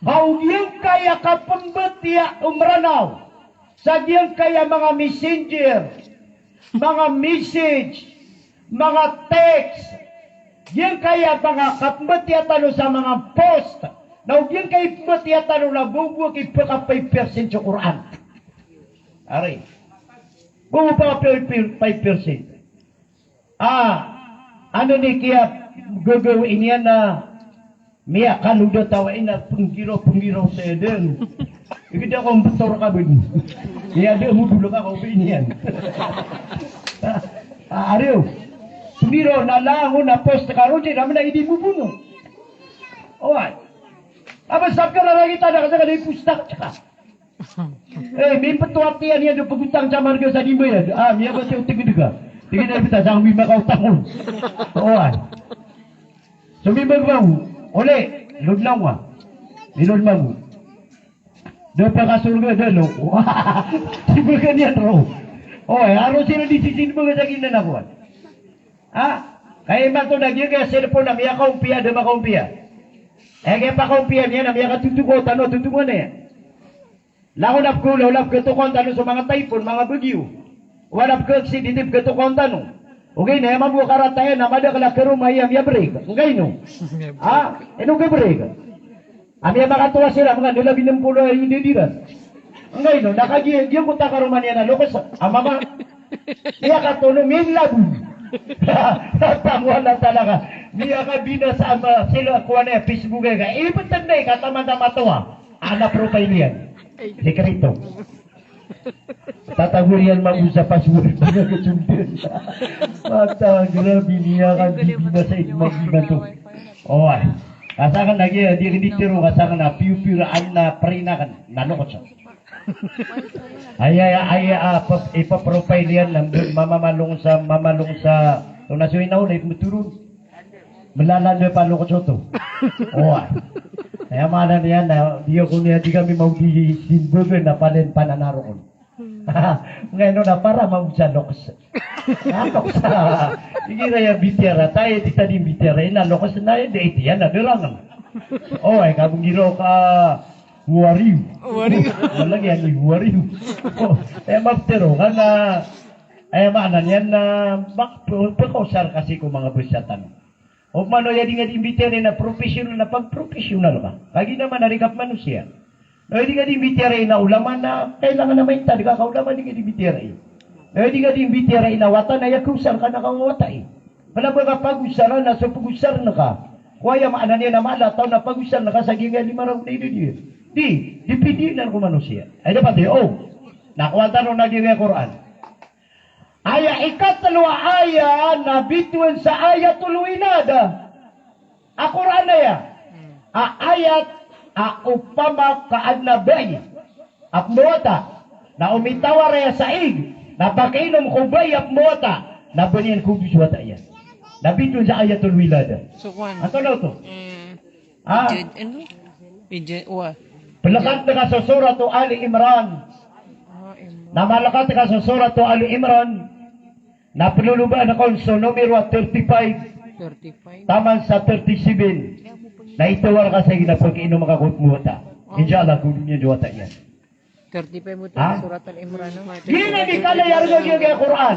Ka o giyangkaya kapembatiya o Mranaw sa giyangkaya manga messenger, manga message, manga text, giyangkaya manga kapembatiya tano sa manga post, na o giyangkaya pembatiya tano na bo bo kipaka five percent so Qur'an. Ari. Bo bo paka five percent. Ah, ano ni kiya gagawii niyan na miyakaloda taw a ina penggiraw-penggiraw sa eden. Igi da ko mbetor ka bedi. Iya da mo dolo ka ko biniyan. Ah, ariyo. Penggiraw na langon a post ka rodi na mena idi mo bono. Oway. Aba sabka na lagi tada ka sa ka di post ka. Eh, mimpetoat iyan, iyan do pegotang sa marga sa di mbayad. Ah, miyabati o tig dega. Tig dega bita sa ngwi makaotang on. Oway. So mimbag mango. Ole, load na ngwa. Miload mango. Da pakasorga da lo. Tibagan iyan ro. Oway, aro sira di sisi di baga sa ginan ako. Ha? Kaya imanto na giya kaya cellphone na miyakaompiya, da makaompiya. Eh, kaya pakaompiya niyan na miyakatotokaw tano, totokawan iyan. Langon a pegolaola pegatokawan tano so manga typhoon, manga bagyo. Oway na pegaksidenti pegatokawan tano. Ogaid na aya mambo a karata iyan na madakel a karoma iyan miyabreak. Angkaino? Ha? Ino kabreak? A miyamakatowa siran, manga dalabi nem polo a indediran. Angkaino? Na kagiya, giya ko takaroma niyan a loks a mama. Miyakatono, minlabon. Tapangowan a talaga. Miyakabinasa a ma, sila kowan iyan, Facebook iyan ka. Ipetan da i katamataman a towa. Ana profile iyan. Sekreto. Tatago iyan mambo sa password. Mata, grabe, miyakabinasa i mambo imanto. Oway. Kasaken lagi, di ken di tero, kasaken a piyo-piyo ra an na perinaken. Na loks. Aya, aya, aya, a, pep-, ipeprofile iyan na mamamalong sa, mamalong sa, so na so inaw na ipemetoron. Melalan da paloks oto. Oway. Aya maana niyan na, di ako niyan, di kami maodi simbagan na palen pananaroon. Angkaino na para mambo sa loks. Ah, loks. Igira aya mbitiyarai, aya di tadi mbitiyarai na loks na aya di itiyan na derangen. Oway, ka bengiro ka Wariw. Wariw. Wala lagi ani wariw. O, aya mapetero ka na, aya maana niyan na, mak-, pe-, pekaosar ka sii ko manga basa tano. Opama o aya di nga di mbitiyarai na professional na pag-professional ka. Kagiya man a rikap manosiya. Na aya di nga di mbitiyarai na ulama na kailangan a maitad ka ka ulama, di nga di mbitiyarai. Na aya di nga di mbitiyarai na wata na aya kaosar ka na kawatai. Kna ba ka pagosaran na so pagosaran ka ko aya maana niyan a mala a taw na pagosaran ka sa giyangkaya lima ragon a idad iyan. Di, di pidiyanan ko manosiya. Ay dapat di, o. Na kowa tano na giyangkaya Qur'an. Aya ikatlo a aya na bitowan sa ayatul wilada a Qur'an aya. A ayat a opama ka adn a bai a pmbawata na o mitawar aya sa ig na pakiinom ko bai a pmbawata na ba niyan kowdo so wata iyan. Na bitowan sa ayatul wilada. So, kwan. Antonaa oto? Mm. Ha? Ijad, ano? Ijad, wa. Pelekat ka so Suratu Ali Imran. Ah, Imran. Na malekat ka so Suratu Ali Imran. Na pelolobaan ka on so numero a thirty-five. Thirty-five. Taman sa thirty-seven. Na itawar ka sa ig na pakiinom ka ko pmbawata. Insha Allah, kowdo niyan so wata iyan. Thirty-five oto, ha? Surat Al-Imran, no? Giyanan i kala i arga giyangkaya Qur'an.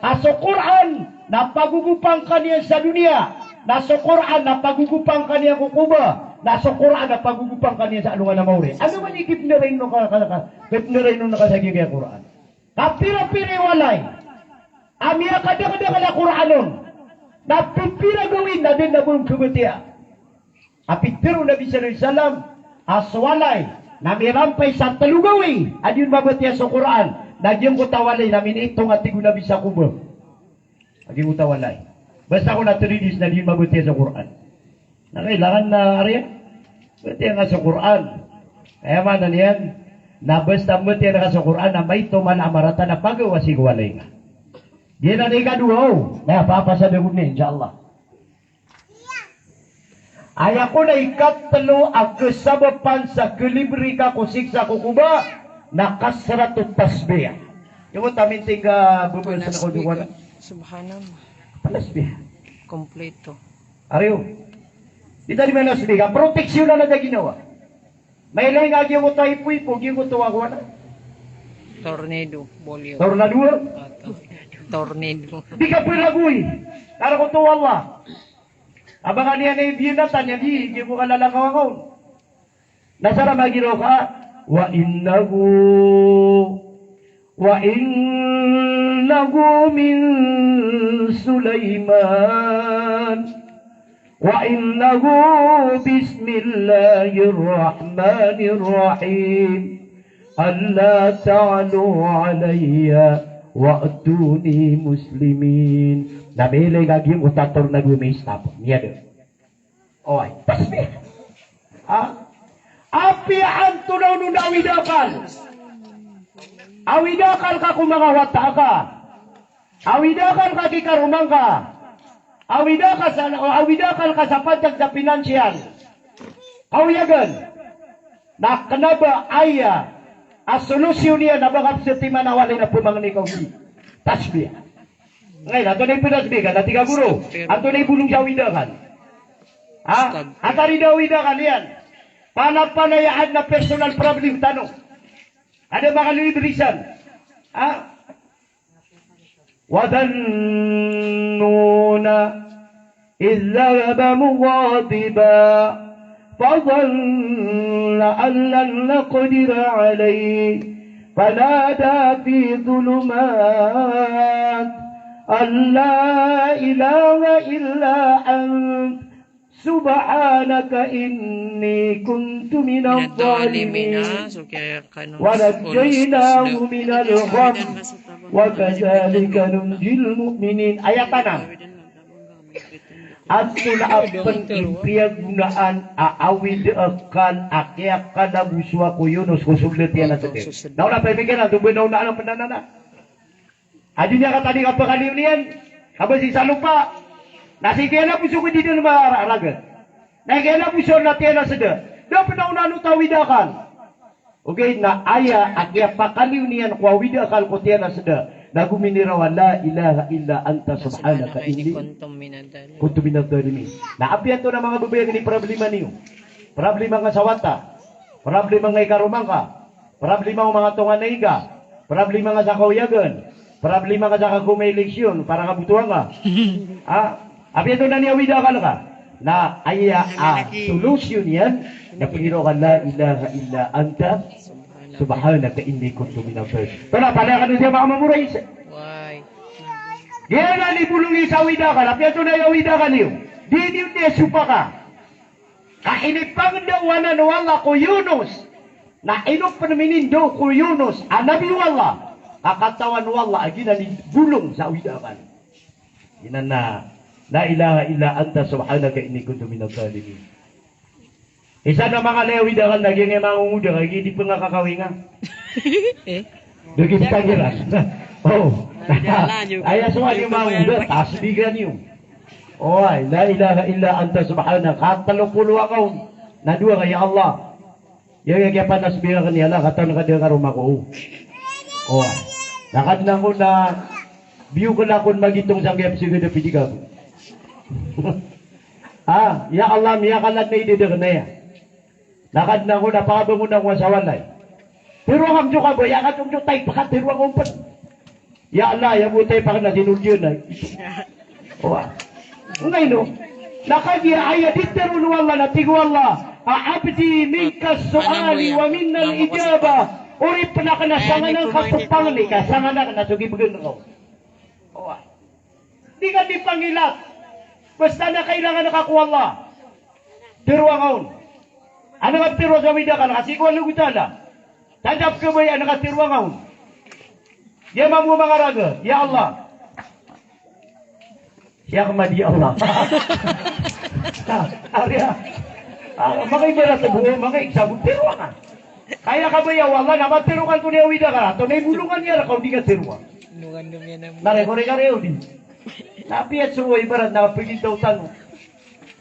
A so Qur'an na pagogopan ka niyan sa doniya. Na so Qur'an na pagogopan ka niyan ko koba. Na so Qur'an na pagogopan ka niyan sa alongan a maori. Ano man i kipnerain on ka, ka, ka, kipnerain on ka sa giyangkaya Qur'an? Kapira-pira i walay a miyakadakdakl a Qur'an on, na pipira gawii na da dn a ba on kabatiya. A pitharo o Nabi sallallahu alaihi wasallam a so walay na mirampay sa tlo gawii a di on mabatiya so Qur'an, na giyangkoto a walay na miniitong a tig o Nabi sa koba. A giyangkoto a walay. Basta ko na three days na di on mabatiya so Qur'an. Na kailangan na, ari, batiya nga so Qur'an. Aya maana niyan na basta mbatiya nga so Qur'an na maito man a marata na pagawa sii ko walay nga. Giyanan i ikadowa, o. Na, papasad ako niyan, insha Allah. Aya kon a ikatlo a kasabapan sa kalibri ka ko siksa ko koba na kasratut tasbih. Iyo, taminting ka, bebel sa ko duwan. Subhanallah. Tasbih. Kompleto. Ari o. Di tano manasbih ka, proteksyon na ginawa. Mailay nga giyangkoto a ipo-ipo, giyangkoto a kowan. Tornado, bolyo. Tornado? Ato. Tornado. Di ka piragoy. Karakoto o Allah. Abangan iyan i binatang iyan, di, di ko kalalakaw ako. Na sa ra magiraw ka, wa innahu, wa innahu min Sulaiman, wa innahu bismillahir rahmanir rahim. Alla ta'lu alayya wa'tuni muslimin. Na mailay nga giyangkoto a tornado a mistap. Miyada. Oway, tasbih. Ha? Apiya antonaa on a awida akal. Awida akal ka ko manga wata ka. Awida akal ka ki karoma ngka. Awida akal sa, awida akal ka sa pantag sa pinansyal. Kawiyagan. Na kena ba aya a solusyon iyan na ba kapsetiman a walay na pemangni ka odi. Tasbih. Ngay, antonaa i penasbih ka, na tig a goro. Antonaa i bolong sa awida akal? Ha? Antaa i da awida akal iyan? Panapanaya aden a personal problem tano. Aden a makaliyo i berisan. Ha? وذا النون إذ ذهب مغاضبا فظن أن لن نقدر عليه فنادى في الظلمات أن لا إله إلا أنت سبحانك إني كنت من الظالمين ونجيناه من الغم وكذلك ننجي المؤمنين. Ayat anem. Antonaa pen i piyagonaan a awida akal a kiyakalagosa ko Yunus ko soldati a na sede? Na ona pemikiran anto bena ona anan penanana. Adi niyan katani kapakaliyo niyan, kabasi sa lopa. Na si kiyalaboso ko di den ma ra-, ragat. Na kiyalaboso na tiyan a seda. Da pen a onaan oto a awida akal. Ogaid na aya a kiyapakaliyo niyan ko awida akal ko tiyan a seda na gominiraw a la ilaha illa anta subhanaka inni kuntu minadh dhalimin. Na apiya antonaa manga babayang i problema niyo. Problema nga sa wata. Problema nga i karoma ngka. Problema o manga tonganay ka, problema nga sa kawiyagan, problema nga sa kagoma eleksyon, para kabotowan ka. Ha? Apiya antonaa i awida akal ka. Na aya a solusyon iyan na pengiraw ka la ilaha illa anta subhanaka inni kuntu minadh dhalimin. Tona, palaya kano siya manga mamoray. Giyanan i bolong iyo sa awid akal, apiya antonaa i awid akal iyo? Di niyo niyan sopaka. Ka inipangndao anan o Allah ko Yunus, na ino pn minindao ko Yunus a nabi o Allah, ka katawan o Allah a giyanan i bolong sa awid akal. Giyanan na, "La ilaha illa anta subhanaka inni kuntu minadh dhalimin." Isa na manga laya awid akal na giyangkai a manga ongoda ka giya di pn ngka kakawinga. Eh? Dagid pangiran. Oh. Aya so aya manga ongoda, tasbigan iyo. Oway, "La ilaha illa anta subhanaka." Katlo polo a kaon. Na dowa ka, "Ya Allah." Aya, aya kiyapanasbih akn, "Ya Allah," katawan ka da karoma ko. Oway. Na Kadnan ko na biyokl akon magitong sangkaya pzagad a pidi ka. Ah, ya Allah, miyakala dn a idadakn aya. Na Kadnan ko na pakabangon ako sa walay. Tharoa ngka so kabaya ka, so, so taypak a tharoa ngka on pn. Ya Allah, aya bo taypak na sinoldiyan ay. Wa. Ngkaino? Na kagiya aya di tharoon o Allah na tig o Allah, "A abdi minka su'ali wa minna al-ijabah." Oripn akn a sanganan ka so pangni ka, sanganan ka na so gibgan ko. Wa. Di ka di pangilat. Basta na kailangan ka ko Allah. Tharoa ngka on. Adn a katharo sa awid akal, ka sii ko Allah Ta'ala. Tanto a kabaya, adn a katharo ngka on. Giya mambo a manga raga, ya Allah. Siya kama di Allah. Ari a. Ah, manga ibarat bo, manga example, tharoa ngka. Kaya kabaya o Allah, na katharo ka antonaa i awid akal, antonaa i bolong iyan rka o di ka tharoa. Na reko reka reodi. Na apiya so ibarat na pagintao tano.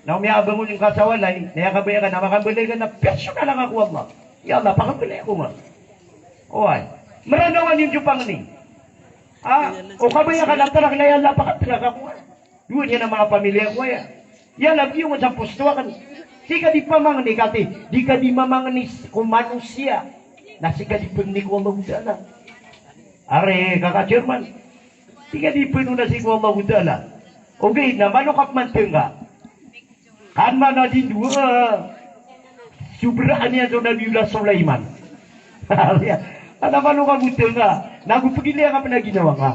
Na o miyabangon ka sa walay, na aya kabaya ka na makambalay ka na personal ka ko Allah. Ya Allah, pakambalay ako nga. Oway. Maranawan iyo so pangni. Ah, o kabaya ka na tharak na ya Allah, pakatharak ako nga. Dowa niyan a manga pamilya ko aya. Ya Allah, biyong sa posto akn. Sii ka di pamangni kati, di ka di mamangni ko manosiya. Na sii ka di pangni ko Allah Ta'ala. Ari, kaka chairman. Sii ka di pangni na sii ko Allah Ta'ala. Ogaid na mano ka pman tngka. Kan mana di dowa, sobraan iyan so Nabiyullah Sulaiman. Ana mano ka bo tngka, na go pagilaya ka pn a ginawa ngka.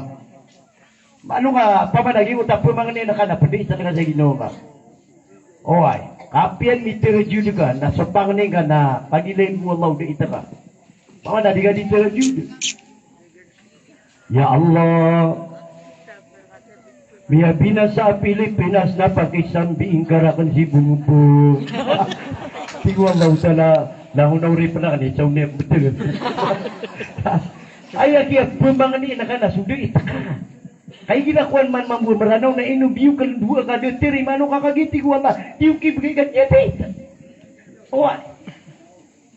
Mano ka, pamanagi o ta pamangni na ka na pd i tngka sa ginawa ngka. Oway, kapiya mitarajuud ka, na so pangni ngka na pagilayn ko Allah o da i tngka. Pamanagi ka di tarajuud. Ya Allah, miyabinasa a Pilipinas na pakisambi ngka rakn si Bongbong. Tig o Allah Ta'ala, na onao ripn akn i saw niyan btr. Aya kiyapamangni na ka na so da i tngka. Kay gina kowan man mambo a Mranaw na ino biyokl dowa ka da tharoa mano ka kagiya tig o Allah, di ko kibgay ka niyan da i tngka. Oway.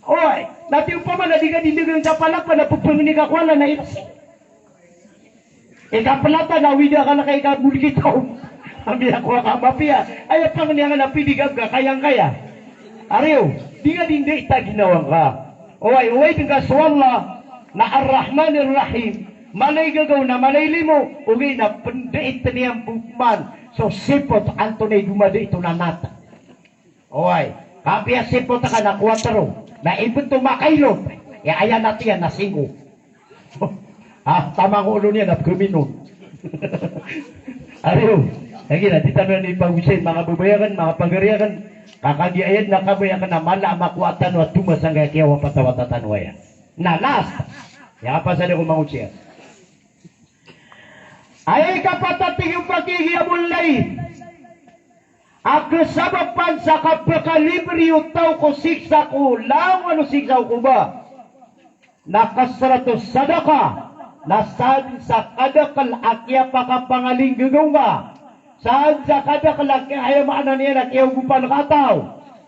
Oway, na tig opama na di ka di ndagang sa palapal na pphangni ka ko Allah na ino si. Ika plata na awid akal ka ika bolkitaw. Ambi ako ka mapiya. Aya pangni angka na pidi ka bga kayangkaya. Ariyo, di ka di ndait a ginawa ngka. Oway, oway dn ka so Allah na Ar-Rahmanir Rahim. Mala i gagaw na mala i limo, ogaid na pndaitn iyan bo pman so sipot antonaa i domadait on a nat. Oway, kapiya sipot ka na kuwatro, na ibt o makailot, ya aya nat iyan na singko. Ah, taman ko olo niyan na pkhaminon. Ariyo, lagi na, di tano niyan ipagosay, manga babay akn, manga pagari akn, ka kagiya aya dn a kabaya akn a mala a makowa tano a toma sangkaya kiyawapatawata tano aya. Na last, aya kapasad ako mangosay. Aya ikapat a tig o pakiqiyamul layl. A kasabapan sa kapakalibre o taw ko siksa ko langowan o siksa o koba na kasratus sadaqah, na sadn sa kadakl a kiyapakapangalinggagaw ngka, sadn sa kadakl a kiya, aya maana niyan na kiyaogopan ka a taw,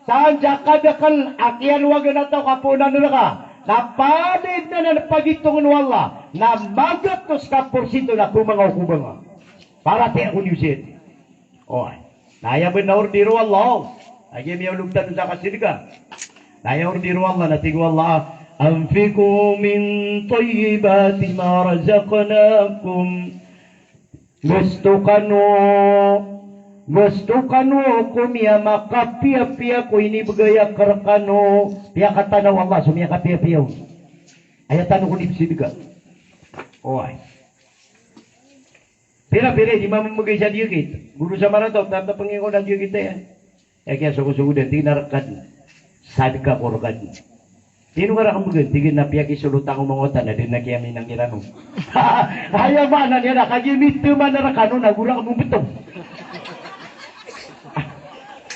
sadn sa kadakl a kiyalowagan a taw ka poon a naraka, na pd anan pagitongn o Allah na magatos ka porsinto na ko manga o koba ngka. Paratiyaya ko niyo siyan. Oway. Na aya bnar a order o Allah, o. Lagid a miyaolog tano sa kasidka. Na aya order o Allah, na tig o Allah, "Anfiqu min tayyibati ma razaqnakum." Gasto kano, gasto kano ko miyamakapiyapiya ko inibgay akn rkano, piyakatana o Allah so miyakapiyapiya on. Aya tano ko niyo sidka. Oway. Pira-pira i di mamemegay sa diyakit. Goro sa Maratot, tata pengingona diyakit aya. Aya kiyasogosogodan, tig iyan a reka den. Sadeka ko reka den. Ino ka rakn began, tig iyan a piyakisolot ako mangawatan, na da den a kiyaminang iran on. Aya maana niyan na kagiya miteman a reka no na go rakn mbeto.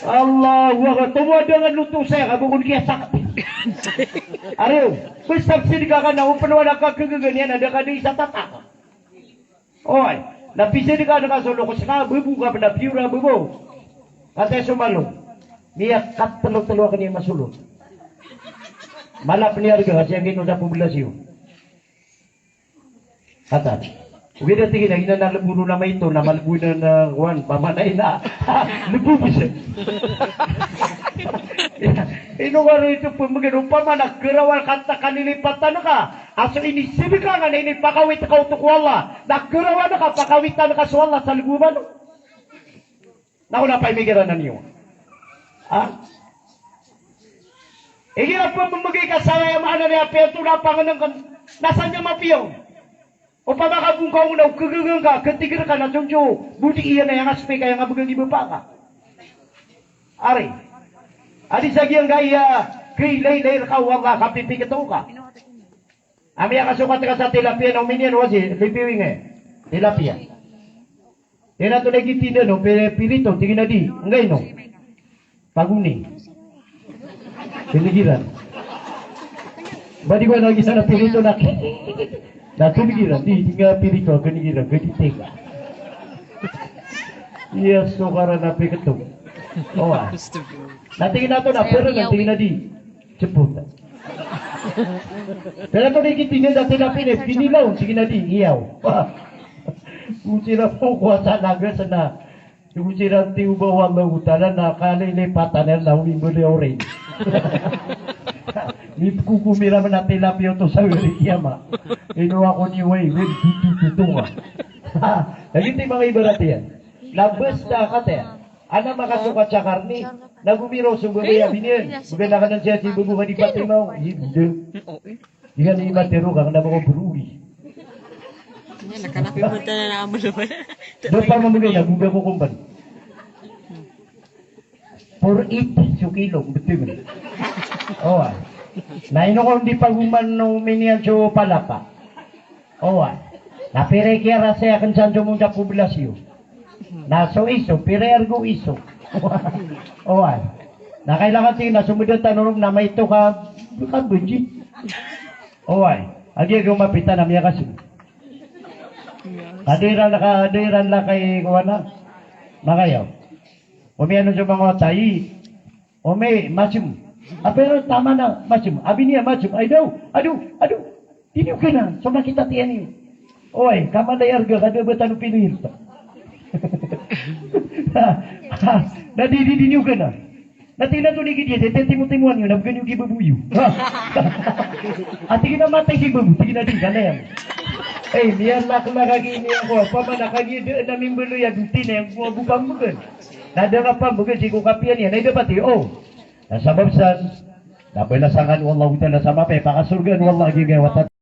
Allahu Akbar. Tomo a da nga loto saya ka bo kon kiyasakti. Ariyo, basta sedeka ka na o penowa na kakegegan iyan a da ka di isa tatak. Oway, na pisedeka den ka so lokes ka, bebo ka pen a piyor a bebo. Kataya so malo. Miyakatelo-telo aken iyan masolot. Mala pen i arga ka siya gino sa pobelas iyo. Kata. Ogaid a tig iyan a giyanan a lebo ron a maito, na malebo iyan a kowan, pamanay na. Lebo bisa. Ino ka ron ito pemeged, opama na kerawan ka ta kalilipatan ka. A so inisedeka nga na inipakawit ka oto ko Allah, na kerawan ka pakawitan ka so Allah sa lebo a malo. Na kona pay migiran a niyo. Ha? Igira pememegay ka sa aya maana niyan a piyato na pangenengken, na sa niyan mapiya on. Opama ka bo ngka on na o kegegan ka, ketiger ka na sonso, bo di iyan a aya nga spek aya nga began i bapa ka. Ari. Adi sa giyangkaya kailaylay reka o Allah, kapipikito ka. A miyakasokat ka sa tilapia na o miniyan o azi, lipiwing e. Tilapia. Ino to na ikitinda no, pe-, pirito, tig iyan a di. Enggay no. Pagoni. Kenigiran. Ba di ko na gisan a pirito na. Na kenigiran, di, di nga pirito, kenigiran, kedi tega. Iya, so karan a piketo. Owa. Na tig iyan a to na, pero na tig iyan a di. Cepot. Pero to di kitinda tilapia na, pinilaw, tig iyan a di, iyaw. Kutira po ko sa nagas na. Tig o siran, tig o ba o Allahu Ta'ala na kalilipatan iran na o mimbaloy a oring. Mipkokomi raman a tilapia oto sa wiri kiyama. Ino ako ni way, way, dudududu nga. Lagid i manga ibarat iyan. Na basta kataya. Ana makasokat sa karni, na gomiraw so babay a biniyan. Began a kanan siya si babo ka di pati maw. Ibo de. Di ka niyan matero ka, kena ba ko beruri? Iyan, na kena pimenta na naman naman. Doon pa mamagay na, guga ko kumpan. Four eighty so kilo, betul. Owa. Na ino ko di pagoman no miniyan so palapa. Owa. Na pira i kiyarasay aken san so monta poblasyon. Na so iso, pira i argo iso. Oway. Na kailangan tig iyan na so medatan orom na maito ka, ka benji. Oway. Agi agi o mapita na miyakasi. Kadiran, kadiran lakay ko ana. Makayaw. Omiyan so manga wata i. Ome, masem. Apiya ron taman a masem. Abi niyan masem. Ay daw. Ado, ado. Di niyo kena. So makita tiyan iyo. Oy, kaman da i arga ka da ba tano piniirta. Na di, di, di niyo kena. Na tig iyan a to ni giya, di, di, timotimoan iyo, na began iyo ki babo iyo. A tig iyan a matay ki babo, tig iyan a di, kena iyan. Eh, miyan laklak a gi niyan ko, opama na kagiya da a mimbaloy a doti na iyan, bo, bo pambegan. Na da nga pambegan, sii ko kapiya niyan, na ida pati, o. Na sabap san, na balasan kano o Allahu Ta'ala sa mapay, pakasorgaan o Allah giyangkaya wata.